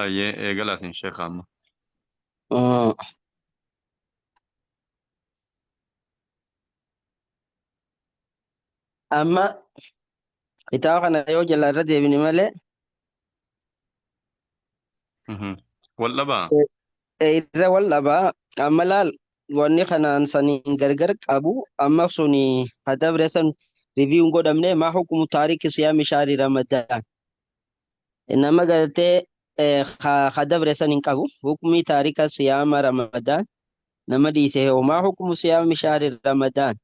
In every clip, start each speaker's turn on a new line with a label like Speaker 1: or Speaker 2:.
Speaker 1: Ayyee eegalaatiin sheekha amma.
Speaker 2: Amma kitaaba kana yoo jala irra deebine malee
Speaker 1: Wal dhabaa?
Speaker 2: Irra wal dhabaa. Amma laal wanni kanaan saniin gargar qabu amma suni hadabre san review hin godhamne maa hukumu taariki siyaami shahri ramadaan. Nama gartee hadabre san hin qabu hukmii taarika siyaama ramadaan nama dhiise hoo maa hukumu siyaami shahri ramadaan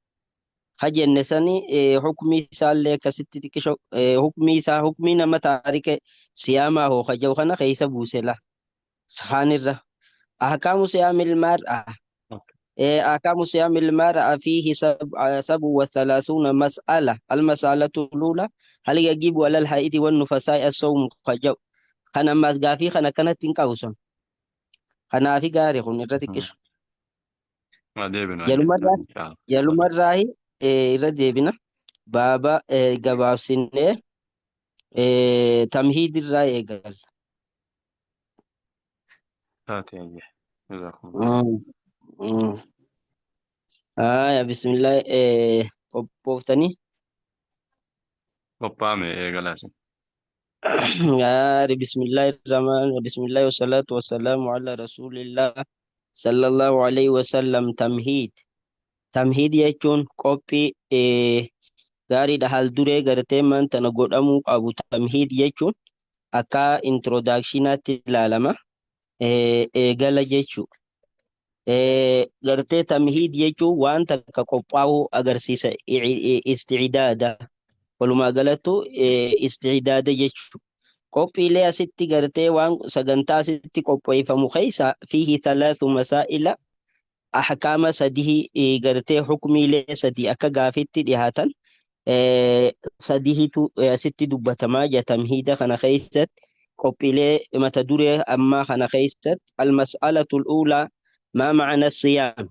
Speaker 2: ha jenne sani hukmii isaallee akkasitti xiqqisho hukmii isaa hukmii nama taarika siyaamaa hoo ka jedhu kana keessa buuse la sahaanirra ahkaamu siyaamil mar'a. أحكام صيام المرأة فيه 37 مسألة. المسألة الأولى هل يجب على الحائض والنفساء الصوم خجو خنا مسغافي خنا كانت تنقوسن خنا في غاري خن الرتكش.
Speaker 1: Haa deebinu ayyee.
Speaker 2: جلمرة
Speaker 1: Inshallah.
Speaker 2: جلمرة irra baaba gabaabsinee tamhiid irraa eegalla.
Speaker 1: Taate ayyee. Jazakumullah.
Speaker 2: Aya bismillah qophooftanii.
Speaker 1: Qophaa'ame eegalaatiin.
Speaker 2: Gaari bismillahi rahmaan bismillahi wasalaatu wasalaamu ala rasuulillah sallallahu alayhi wasallam. Tamhiid tamhiid jechuun qophii gaariidha haal duree gartee mantana godhamuu qabu. Tamhiid jechuun akka introdaakshinaatti ilaalama eegala jechuu. Gartee tamhiid jechuun waan takka qophaa'uu agarsiisa, isti'daada walumaa galattu isti'daada jechuu. Qophiilee asitti gartee waan sagantaa asitti qopheeffamu keessa fiihi thalaathu masaa'ila ahkaama sadii gartee hukmiilee sadii akka gaafitti dhihaatan sadiitu asitti dubbatamaa jira tamhiida kana keessatti qophiilee mata duree ammaa kana keessatti. Almas'alatu al'uulaa maa ma'ana siyaam,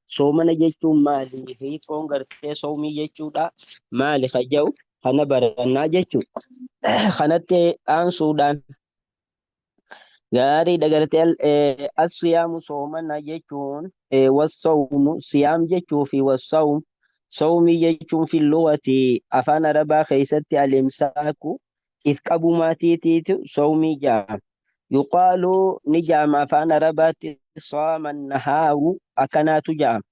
Speaker 2: soomana jechuun maali, hiikoon gartee soomii jechuudha maali ka jedhu kana barannaa jechuudha. Kanatti aansuudhaan gaariidha gartee assiyaamu soomana jechuun wassawmu siyaam jechuu fi wassawm sawmii jechuun fi lughati afaan arabaa keessatti al-imsaaku if qabuu maatiitiitu sawmii jedhama. Yuqaalu ni jedhama afaan arabaatti saama nahaaru akkanaatu jedhama.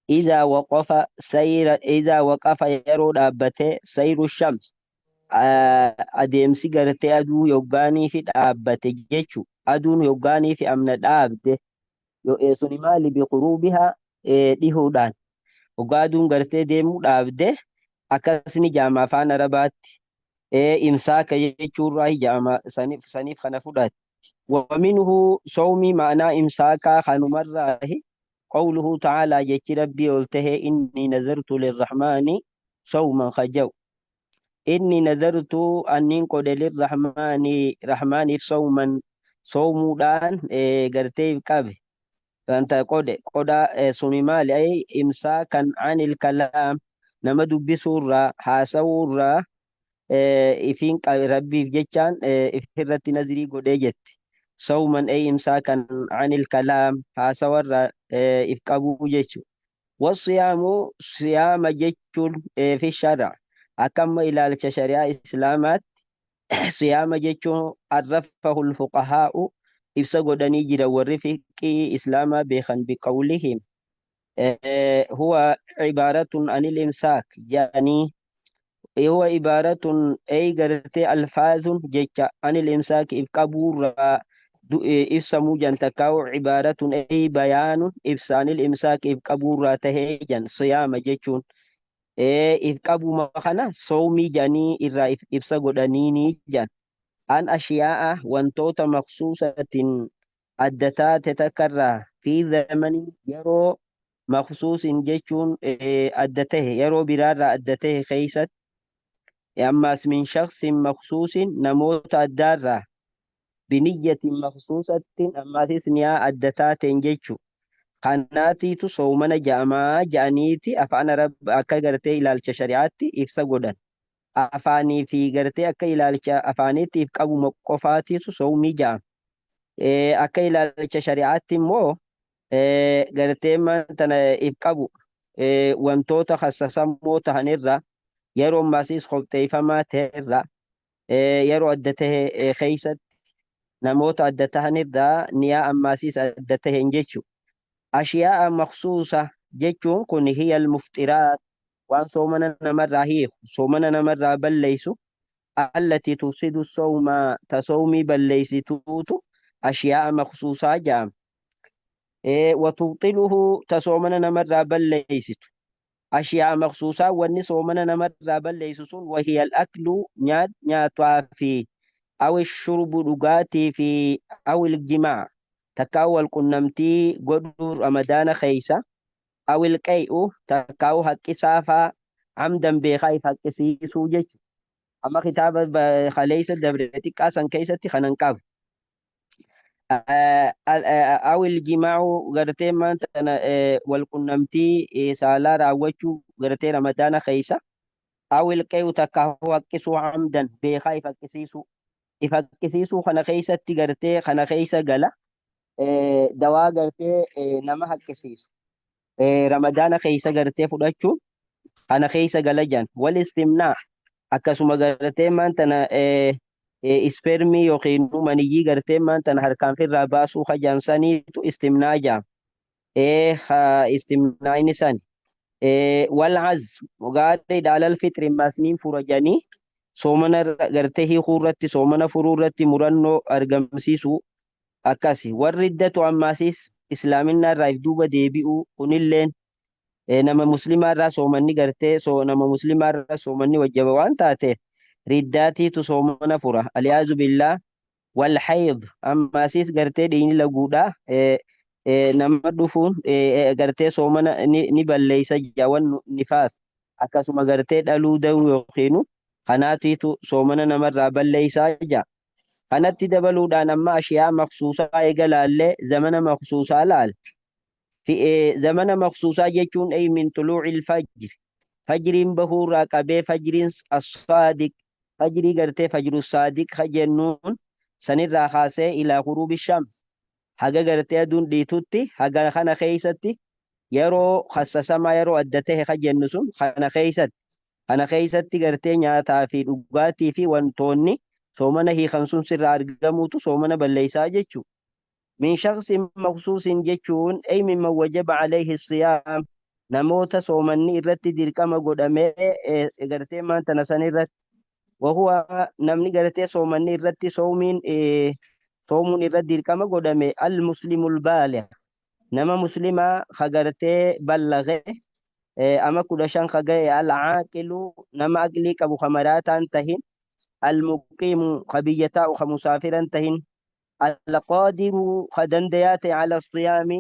Speaker 2: Izaa waqafa sayra izaa waqafa yeroo dhaabbate sayru shams adeemsi gartee aduu yoggaanii fi dhaabbate jechu aduun yoggaanii fi amna dhaabde suni maali biquruubihaa dhihuudhaan hoggaa aduun gartee deemuu dhaabde akkasni jedhama afaan arabaatti. Imsaaka jechuurraa jedhama saniif kana fudhate. ومنه صومي معنى إمساكا خنمراه قوله تعالى جتش ربي قلته إني نذرت للرحمن صوما خجو إني نذرت أني قد للرحمن رحمن صوما صومودان قرتي كابه فأنت قد قد سوني مالي أي إمساكا عن الكلام نما دبسورا حاسورا إفين ربي جتشان إفرت نذري قد جت صوما أي إمساكا عن الكلام حاسورا إفقابو جتشو. والصيام صيام جتشون في الشرع أكم إلى الشريعة إسلامات صيام جتشون عرفه الفقهاء إبسا قدني جرا والرفق إسلاما بخن بقولهم هو عبارة عن الإمساك يعني هو عبارة أي قرتي ألفاظ جتشا عن الإمساك إفقابور إفسمو جنتكاو عبارة أي بيان إفسان الإمساك إفقابور تهيجن صيام جتشون إفقابو مخنا صومي جاني إرا إفسا قدنيني جان عن أشياء وانتوتا مخصوصة أدتا تتكرر في زمن يرو مخصوص جتشون أدته يرو برارة أدته خيست أما من شخص مخصوص نموت الدارة بنية مخصوصة أما سنيا أدتا تنجتشو خناتي صومنا جاما جانيتي أفعنا رب أكا غرتي إلى الشريعات إفسا قدن. Afaanii fi gartee akka ilaalcha afaaniitiif qabuma qofaatiitu sawmii ja'ama. Akka ilaalcha shari'aatti immoo gartee tana if qabu wantoota khassasamoo tahanirra yeroo ammaasiis qopheeffamaa ta'erra yeroo adda tahe keeysatti namoota adda tahanirraa niyaa ammaasiis adda taheen jechu. Ashiyaa'a maksuusa jechuun kun hiya almuftiraat waan soomana namarraa hiiku, soomana namarraa balleeysu, allatii tufsidu sawma ta sawmii balleeysituutu ashiyaa'a maksuusaa ja'ama. Wa tubxiluhu ta soomana namarraa balleeysitu. Ashiyaa'a maksuusaa wanni soomana namarraa balleeysu sun wahiya al-aklu nyaataa fi aw shurbu dhugaatii fi aw il-jimaa takkaa wal qunnamtii godhuu Ramadaana keeysa aw il-qay'u takkaa haqqisaa faa amdan beekaa if haqqisiisuu jechu. Amma kitaaba kaleeysa dabre xiqqaa san keeysatti kanan qabu. Aw il-jimaa'u gartee maanta wal qunnamtii saalaa raawwachuu gartee Ramadaana keeysa aw il-qay'u takkaa haqqisuu amdan beekaa if haqqisiisuu. If haqqisiisuu kana keeysatti gartee kana keeysa gala dawaa gartee nama haqqisiisu. Ramadaana keeysa gartee fudhachuun kana keeysa gala jan. Wal istimnaa akkasuma gartee maantana ispermii yookiin maniyyii gartee maantana harkaan firraa baasuu hajaan saniitu istimnaa jaam. Istimnaa inni sani. Wal azm gaariidha alal fixri masniin fura janii soomana gartee hiikuu irratti soomana furuu irratti murannoo argamsiisuu akkasi. Warri iddatu ammaasiis islaaminaa irraa if duuba deebi'uu kunilleen nama muslimaa irraa soomanni gartee nama muslimaa irraa soomanni wajjaba waan taateef riddaatiitu soomana fura. Aliyaazu billaa. Wal hayd ammaasiis gartee dhiigni laguudha nama dhufuun gartee soomana ni balleeysa jawan nifaas akkasuma gartee dhaluu da'uu yookiinu kanaatiitu soomana namarraa balleeysaa ja. Kanatti dabaluudhaan amma ashiyaa maksuusaa eega laallee zamana maksuusaa laal. Zamana maksuusaa jechuun ay min tuluucil fajri fajriin bahuurraa qabee fajriin as-saadiq fajrii gartee fajru saadiq ka jennuun sanirraa kaasee ilaa ghuruubi shams haga gartee aduun dhiitutti haga kana keeysatti yeroo khassasamaa yeroo adda tahe ka jennu sun kana keeysatti gartee nyaataa fi dhugaatii fi wantoonni soomana hiikan sun sirraa argamuutu soomana balleeysaa jechuu. Min shakhsin maksuusin jechuun ay mimman wajaba alayhi siyaam namoota soomanni irratti dirqama godhamee gartee maantana san irratti wahuwa namni gartee soomanni irratti soomiin soomuun irratti dirqama godhame al muslimul baaligh nama muslimaa ka gartee ballaghe ama 15 ka ga'e al aaqilu nama aqlii qabu ka maraataan tahin al muqiimu ka biyya taa'u ka musaafiran tahin al qaadiru ka dandayaa ta'e ala siyaami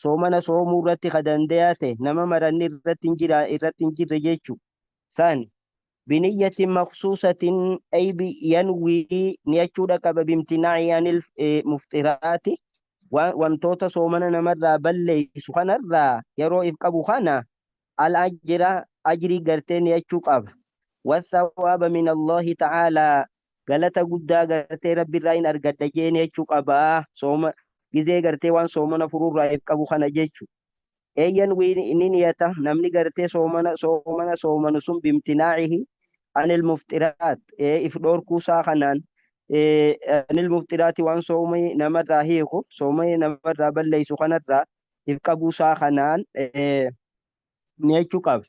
Speaker 2: soomana soomuu irratti ka dandayaa ta'e nama maranni irratti hin jira irratti hin jirre jechuu sani biniyyatin maksuusatin ay yanwii niyachuudha qaba bimtinaa'i anil muftiraati wantoota soomana namarraa balleeysu kanarraa yeroo if qabu kana al ajra ajrii gartee niyachuu qaba. Wathawaaba min Allahi ta'aalaa galata guddaa gartee Rabbi irraa hin argadha jee niyachuu qaba. Sooma gizee gartee waan soomana furuurraa if qabu kana jechu. Eeyyan ni niyata namni gartee soomana soomanu sun bimtinaa'ihi anil muftiraat if dhorkuusaa kanaan anil muftiraati waan soomii namarraa hiiku soomii namarraa balleeysu kanarraa if qabuusaa kanaan niyachuu qaba.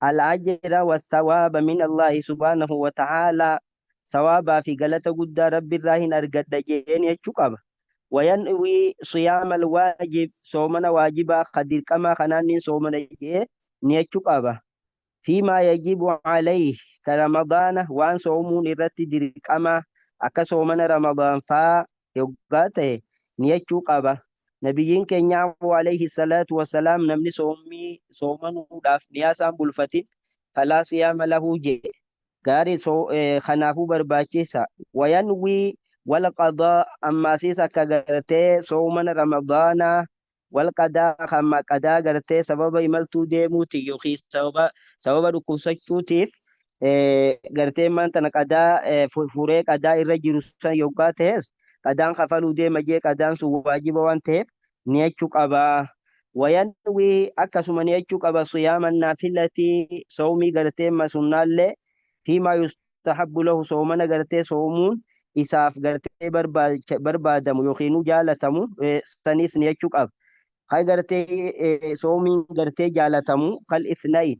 Speaker 2: Al-ajra was-sawaaba min Allahi subhaanahu wa ta'aalaa sawaabaa fi galata guddaa Rabbi irraa hin argadha jee niyachuu qaba. Wayanwii siyaama al-waajib soomana waajibaa ka dirqamaa kanaan nin soomana jee niyachuu qaba. Fiimaa yajibu alayhi ka Ramadaana waan soomuun irratti dirqamaa akka soomana Ramadaan faa yoggaa ta'e niyachuu qaba. Nabiyyiin keenya alayhi salaatu wassalaam namni soomii soomanuudhaaf niyaa isaan bulfatin falaa siyaama lahu jee. Gaarii kanaafuu barbaachisa. Wayanwii wal qadaa ammaasiis akka gartee soomana Ramadaanaa wal qadaa hamma qadaa gartee sababa imaltuu deemuuti yookiin sababa dhukkubsachuutiif Gartee maan tana qadaa furee qadaa irra jiru san yoggaa ta'es qadaan kafaluu deema jee qadaan sun waajiba waan ta'eef niyachuu qaba. Wayanwii akkasuma niyachuu qaba siyaama naafilati soomii gartee masunnaallee fiimaa yustahabbu lahu soomana gartee soomuun isaaf gartee barbaadamu yookiin jaalatamu sanis niyachuu qaba. Kan gartee soomiin gartee jaalatamu kal ithnayn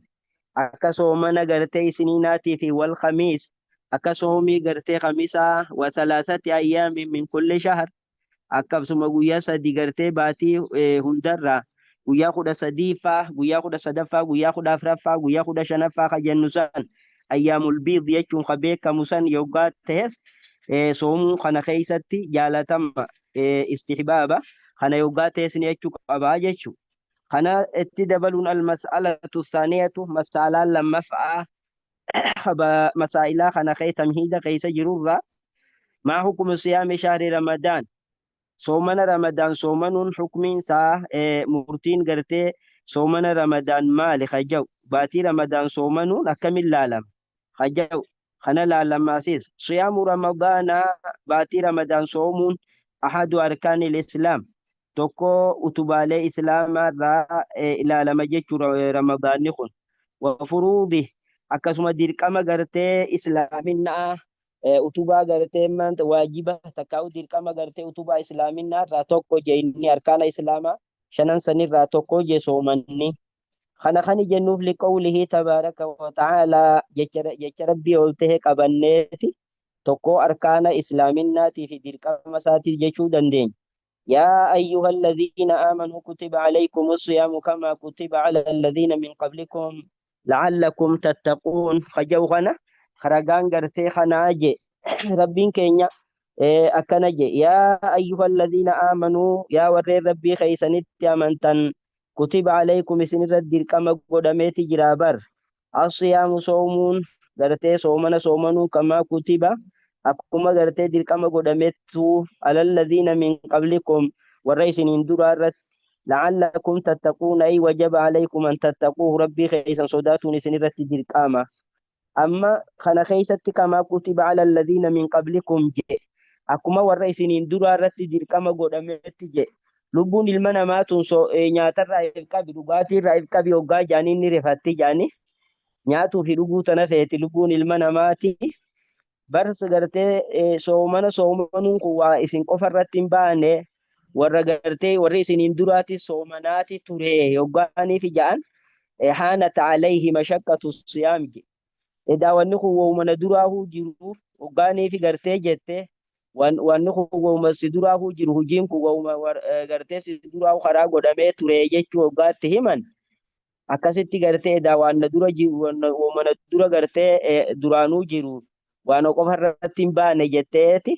Speaker 2: akka soomana gartee isniinaatii fi wal khamiis akka soomii gartee khamisaa wa thalathati ayyaamin min kulli shahr akkasuma guyyaa sadi gartee baatii hundarraa guyyaa 13ffaa guyyaa 13ffaa guyyaa 14ffaa guyyaa 15ffaa ka jennu san ayyaamul biid jechuun ka beekamu san yoggaa ta'es soomuu kana keessatti jaalatama istihbaaba kana yoggaa ta'es ni jechuu qabaa jechuu. Kana itti dabaluun almas'alatu thaaniyatu mas'alaan lammaffaa masaa'ilaa kana tamhiida keessa jirurraa maa hukumu siyaami shahri ramadaan soomana ramadaan soomanuun hukumiin isaa murtiin gartee soomana ramadaan maali kaja'u baatii ramadaan soomanuun akkamiin laalama kaja'u kana laalamaasis siyaamu ramadaanaa baatii ramadaan soomuun ahadu arkaanil islaam tokko utubaalee islaamaa irraa ilaalama jechuudha ramadaanni kun wa furuudi akkasuma dirqama gartee islaaminaa utubaa gartee maanta waajiba takkaa'u dirqama gartee utubaa islaaminaa irraa tokko je inni arkaana islaamaa shanan sanirraa tokko je soomanni. Kana kan jennuuf liqawlihi tabaaraka wa ta'aalaa jecha rabbii ol ta'e qabanneeti tokko arkaana islaaminaatii fi dirqama isaatii jechuu dandeenya. يا أيها الذين آمنوا كتب عليكم الصيام كما كتب على الذين من قبلكم لعلكم تتقون خجوغنا خرجان قرتي خناجي ربين كينيا أكنجي يا أيها الذين آمنوا يا وري ربي خيسنت أمنتن كتب عليكم سن الدير كما قدمت جرابر الصيام صومون قرتي صومنا صومنو كما كتب akkuma gartee dirqama godhamettu alalladhiina min qablikum warra isiniin duraa irratti la'allakum tattaquuna ay wajaba alaykum an tattaquuhu rabbii keessan sodaatuun isin irratti dirqama. Amma kana keessatti kamaa kutiba ala alladhiina min qablikum je akkuma warra isiniin duraa irratti dirqama godhametti je lubbuun ilma namaa tun nyaatarraa if qabi dhugaatiirraa if qabi hoggaa jaanii ni rifatti jaanii nyaatuu fi dhuguu tana feeti lubbuun ilma namaati. Barsa gartee soomana soomanuun kun waa isin qofa irratti hin baane warra gartee warri isiniin duraati soomanaati ture hoggaaniif ja'an haanata alayhi mashaqqatu siyaam je. Edaa wanni kun woomana duraahuu jiru hoggaaniif gartee jette wanni kun wooma si duraahuu jiru hojiin kun wooma gartee si duraahuu karaa godhamee ture jechuu hoggaatti himan. Akkasitti gartee edaa waan dura jiru woomana dura gartee duraanuu jiru waan qofa irratti hin baane jetteeti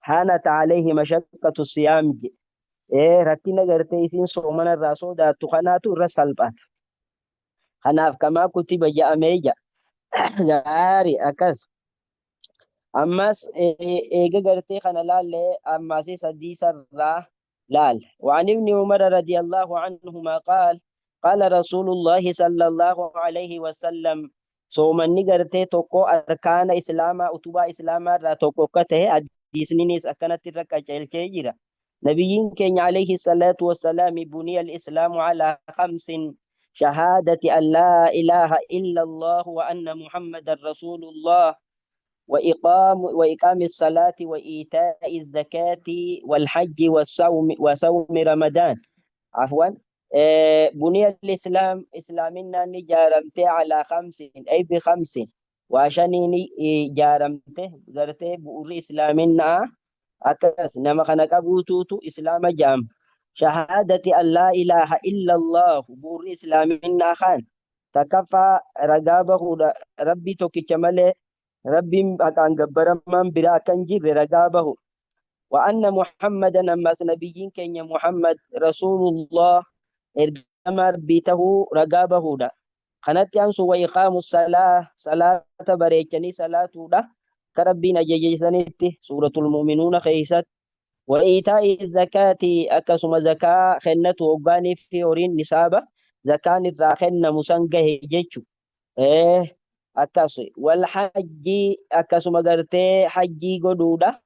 Speaker 2: haanata alayhi mashaqqatu siyaam je. Rakkina gartee isiin soomana irraa sodaattu kanaatu irra salphata. Kanaaf kamaa kutiba ja'amee ja'a. Gaarii akkas. Ammas eega gartee kana laallee ammas sadiisarraa laal. وعن ابن عمر رضي الله عنهما قال قال رسول الله صلى الله عليه وسلم soomanni gartee tokko arkaana islaamaa utubaa islaamaa irraa tokko akka ta'e hadiisninis akkanatti irra qajeelchee jira. Nabiyyiin keenya alayhi salaatu wassalaam buniya al-islaamu alaa khamsin shahaadati an laa ilaaha illa Allah wa anna muhammadan rasuulullah wa iqaami salaati wa iitaa'i zakaati wal hajji wa sawmi ramadaan. Afwan بني الإسلام إسلامنا جارمته على خمس أي بخمس وعشان جارمته غرته بؤر إسلامنا أكس نما خنق أبوتوتو إسلام جام شهادة أن لا إله إلا الله بؤر إسلامنا خان تكفى رقابه ربي توكي ربي أكان جبر من برا كنجر رقابه وأن محمدا أما نبيين كن محمد رسول الله ergama rabbii tahuu ragaa bahuudha. Kanatti aansu wa iqaamu salaa salaata bareechanii salaatuudha. Ka rabbiin ajajeessanitti suuratul mu'minuuna keessatti wa iitaa'i zakaati akkasuma zakaa kennatu hoggaanii fi horiin nisaaba zakaan irraa kennamu san gahe jechu. Akkas wal hajjii, akkasuma gartee hajjii godhuudha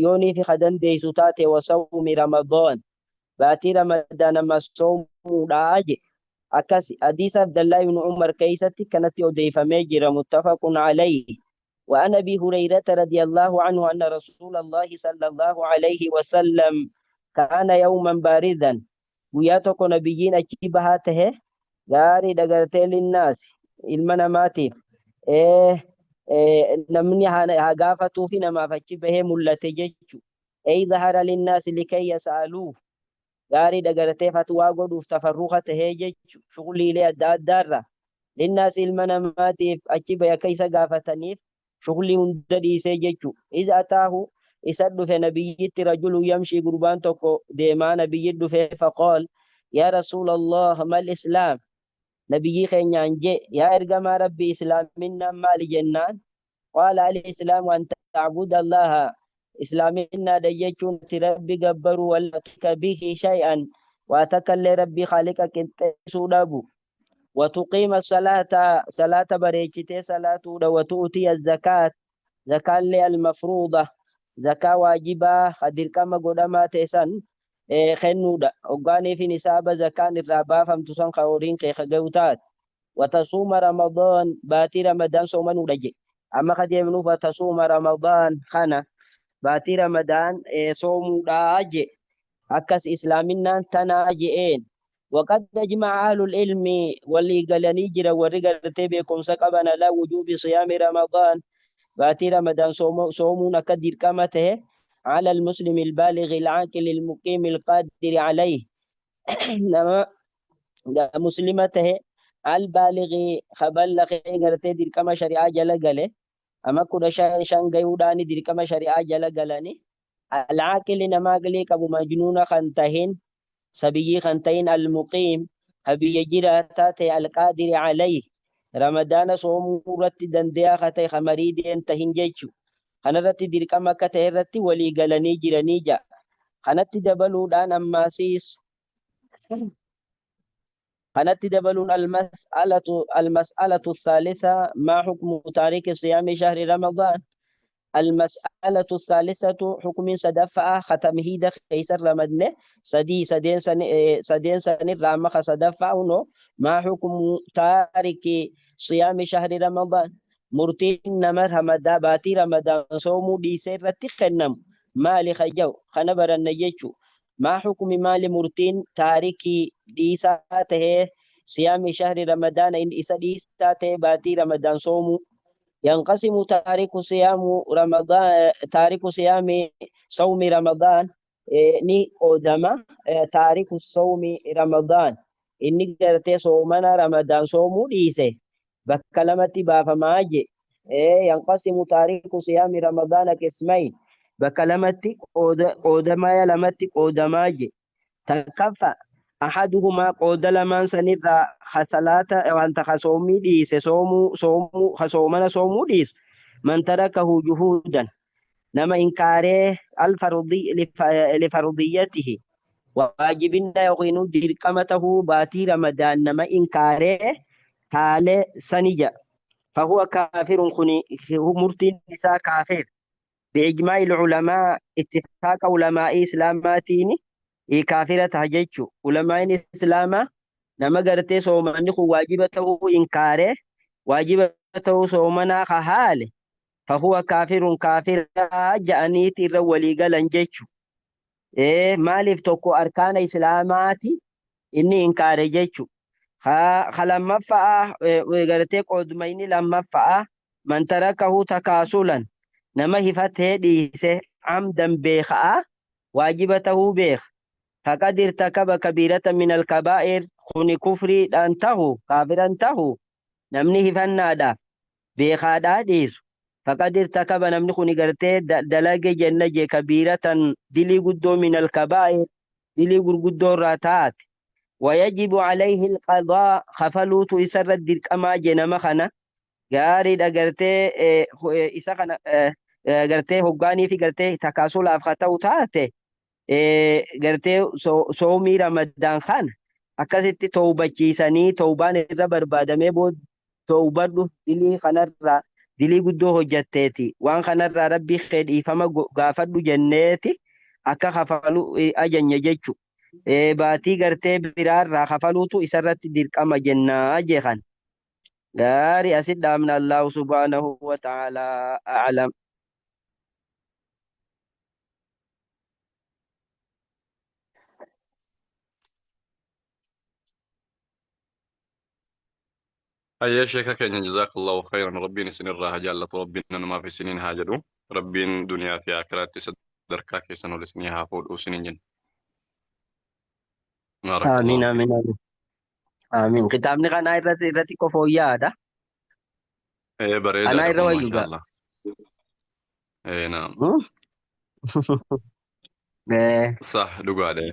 Speaker 2: yoonii fi ka dandeeysu taate. Wa sawmi Ramadaan, baatii Ramadaan amma soomuudha je. Akkas hadiisa Abdallaa ibn Umar keeysatti kanatti odeeyfamee jira, muttafaqun alayhi. وعن أبي هريرة رضي الله عنه أن رسول الله صلى الله عليه وسلم كان يوما بارزا، guyyaa tokko nabiyyiin achi bahaa tahe gaarii dhagartee linnaas ilma namaatiif namni haa gaafatuu fi namaaf achi bahee mul'ate jechu. Ey zahara linnaasi likay yas'aluuh, gaarii dhagartee fatwaa godhuuf tafarruqa tahee jechu, shughliilee adda addaarra linnaas ilma namaatiif achi bahe akka isa gaafataniif shughulii hunda dhiisee jechu. Iz ataahu, isa dhufe nabiyyitti, rajulu yamshii, gurbaan tokko deemaa nabiyyi dhufe. Faqaal yaa rasuula Allah, mal islaam? Nabiyyii keenyaan je, yaa ergamaa Rabbii, islaaminaan maali jennaan, qaala al islaamu an ta'buda Allaha, islaaminaadha jechuun ati Rabbi gabbaruu, wala tushrika bihi shay'an, waa takka illee Rabbii khaaliqa qixxeessuu dhabu, وتقيم الصلاة، صلاة bareechitee salaatuudha، وتؤتي الزكاة، zakaallee المفروضة، zakaa waajibaa ka dirqama godhamaa ta'e san kennuudha, hoggaanii fi nisaaba zakaan irraa baafamtu san ka horiin kee ka gahu taate، وتصوم رمضان، baatii Ramadaan soomanuudha je. Amma ka deemnuuf وتصوم رمضان kana, baatii Ramadaan soomuudha je. Akkas islaaminaan tanaa je'een. وقد أجمع أهل العلم، walii galanii jira warri gartee beekumsa qaban، على وجوب صيام رمضان، baatii Ramadaan soomuun akka dirqama tahe، على المسلم البالغ العاقل المقيم القادر عليه، nama muslima tahe البالغ kaballaqee gartee dirqama shari'aa jala gale, ama 15 gayuudhaani dirqama shari'aa jala galani, العاقل nama aqlii qabu, majnuuna kan tahin, sabiyyii kan tahin, المقيم ka biyya jiraataa ta'e, القادر عليه Ramadaana soomuu irratti dandeeyaa ka ta'e, ka mariideen tahin jechu. Kanarratti dirqama akka ta'e irratti walii galanii jiranii ja'a. Kanatti dabaluudhaan ammaasiis kanatti dabaluun المسألة الثالثة ما حكم تارك صيام شهر رمضان؟ المسألة الثالثة، حكم sadaffaa ختمهيدا keessa ramadne sadii sadeen san sadeen sanirraa amma ka sadaffaa uno ما حكم تارك صيام شهر رمضان، murtiin nama ramadaa baatii Ramadaan soomuu dhiisee irratti kennamu maali kaja'u kana baranna jechu. ما حكم, maali murtiin تارك dhiisaa tahee صيام شهر رمضان, in isa dhiisaa ta'e baatii Ramadaan soomuu? ينقسم تارك صيام رمضان، تارك صيام صوم رمضان ni qoodama. تارك صوم رمضان, inni gartee soomana Ramadaan soomuu dhiise bakka lamatti baafamaa je. ينقسم تارك صيام رمضان قسمين, bakka lamatti qoodamaa, lamatti qoodamaa je. Takaffa أحدهما, qooda lamaan sanirraa hasalaata wanta kasoomii dhiise, soomuu soomuu kasoomana soomuu dhiisu, من تركه جحودا, nama inkaaree الفرضي لفرضيته, waajibinna yookiin dirqama tahuu baatii Ramadaan nama inkaaree haale sanija, فهو كافر, kuni murtiin isaa kaafir, بإجماع العلماء, اتفاق علماء إسلاماتين kaafira taha jechu. Ulamaa'in islaamaa nama gartee soomanni kun waajiba ta'uu inkaaree waajiba ta'uu soomanaa ka haale, فهو كافر, kaafira ja'aniiti irra walii galan jechu. Maaliif? Tokko arkaana islaamaati inni inkaare jechu. Ka lammaffaa gartee qooduma inni lammaffaa, من تركه تكاسلا, nama hifatee dhiise, عمدا beeka'a, waajiba ta'uu beeka, فقد ارتكب كبيرة من الكبائر, kuni kufriidhaan tahu, kaafiran tahu. Namni hifannaadhaaf beekaadhaa dhiisu, فقد ارتكب, namni kuni gartee dalage jenna je, كبيرة, dilii guddoo, من الكبائر, dilii gurguddoo irraa taate. ويجب عليه القضاء, kaffaluutu isarra dirqamaa je. Nama kana gaariidha gartee isa kana gartee hoggaanii fi gartee takaasulaaf haa ta'u taate gartee soomii Ramadaan kana akkasitti toobachiisanii toobaan irra barbaadamee booda. Towbadhu, dilii kanarraa dilii guddoo hojjatteeti, waan kanarraa Rabbii kee dhiifama gaafadhu jenneeti akka kafalu ajajne jechu. Baatii gartee biraarraa kafaluutu isarratti dirqama jennaa jeekan. Gaarii, asit dhaabna. Allahu subhaanahu wa ta'aalaa a'lam.
Speaker 1: Hayyee sheeka keenya, jazakallahu khayran. Rabbiin isinirraa haa jaallatu, Rabbiin nanumaaf isiniin haa jedhu, Rabbiin duniyaa fi akiraatti sadarkaa keessan ol isinii haa fuudhu isiniin jenna.
Speaker 2: Amiin.
Speaker 1: Barakallahu
Speaker 2: Amiin.
Speaker 1: fiikum.
Speaker 2: Amiin, amiin. Kitaabni kanaa irratti qofa fooyya'aadha.
Speaker 1: Ee,
Speaker 2: Kanaa
Speaker 1: bareedaadha
Speaker 2: irra
Speaker 1: kun.
Speaker 2: wayyu
Speaker 1: Maasha
Speaker 2: gaa.
Speaker 1: Allah. Ee, naam.
Speaker 2: Eh.
Speaker 1: Sah, dhugaadha.